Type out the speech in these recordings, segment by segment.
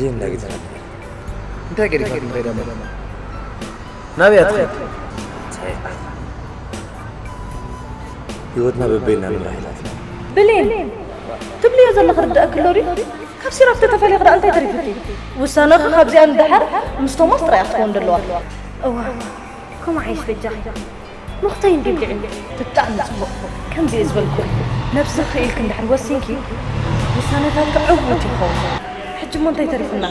ይህን ነገር እንታይ ገዲፋት ንኸይዳ መ ናበይ እያ ትኸይድ? ህይወትና በበይና ንምራሕ ኢላትና። ብሌን፣ ትብልዮ ዘለኺ ርዳእ ክሎ ድዩ? ካብ ሲራክ ተተፈልየ ክዳ እንታይ ተሪፍኪ? ውሳነኺ ካብዚኣ ንደሓር ምስ ቶማስ ጥራይ ክትከውን ደለዋ። እዋ፣ ከምኡ ዓይሽ በጃኺ። መኽተይ እንዲ ብልዒ። ብጣዕሚ ጽቡቕ። ከምዚ እየ ዝበልኩ። ነብስኺ ክኢልኪ እንድሕር ወሲንኪ፣ ውሳነታትኪ ዕዉት ይኸውን። ሕጂ እሞ እንታይ ተሪፉና?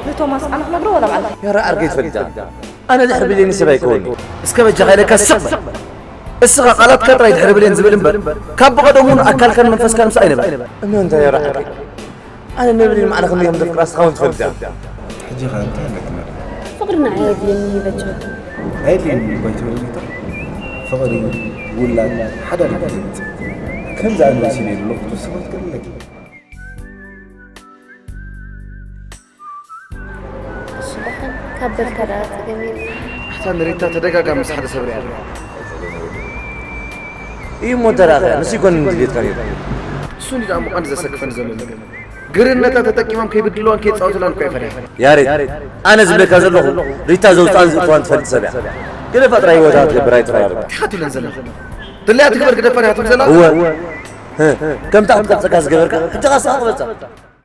ንቶማስ ኣነ ክነግሮ ወላ ባዕልኺ? ያራ ኣርገይ ትፈልጣ። ኣነ ድሕሪ ብሌኒ ሰብ ኣይከውን። እስከ በጃኻ ኢለካ ስቕ በል። እስኻ ቃላትካ ጥራይ ድሕሪ ብሌን ዝብል እምበር፣ ካብ ብቐደሙ እውን ኣካልካን መንፈስካን ምስ ኣይነበረ። እሞ እንታይ ያራ ኣርገይ? ኣነ ንብሌን ማዕረ ክንደይ ከም ዘፍቅራ እስኻ እውን ትፈልጥ ኢኻ። ሕጂ ኸ እንታይ ኣለኪ ማለት? ፍቕሪ ንዓይ ኣየድልየኒ በጃ። ኣየድልየኒ እኳ ኣይትበሊ ሪታ። ፍቕሪ፣ ውላድ፣ ሓዳር እዩ ዝመጽእ። ከምዚ ኣነ ወሲነ ኣለኹ ክትወስኒ ትኽእሊ ኣለኪ። እሺ ደሓን ካብ በልካ ደኣ ጸገም የለን። ኣታ ንሪታ ተደጋጋሚ ምስ ሓደ ሰብ ሪኣ ኣለኹ። እዩ እሞ እንተ ደኣ ኸ ንሱ ይኮን ድሌትካ ነይሩ? እሱ እንዲ ደኣ እሞ ቀንዲ ዘሰክፈኒ ዘሎ ነገር። ግርነታ ተጠቂሞም ከይብድልዋን ከየጻውትላን እኮ እየ ፈሪሐ። ያሬድ፣ ኣነ ዝብለካ ዘለኹ ሪታ ዘውፅኣን ዝእትዋን ትፈልጥ ሰብ እያ። ግደፋ ጥራይ ህይወታ ክትገብር ኣይትፈራርባ። እንታይ ኢኻ ትብለን ዘለኻ? ድላያ ትግበር ግደፋ ዲኻ ትብል ዘላ? እወ። ህ፣ ከምታ ክትቀብፀካ ዝገበርካ ሕጂ ኻስኻ ቅበፃ።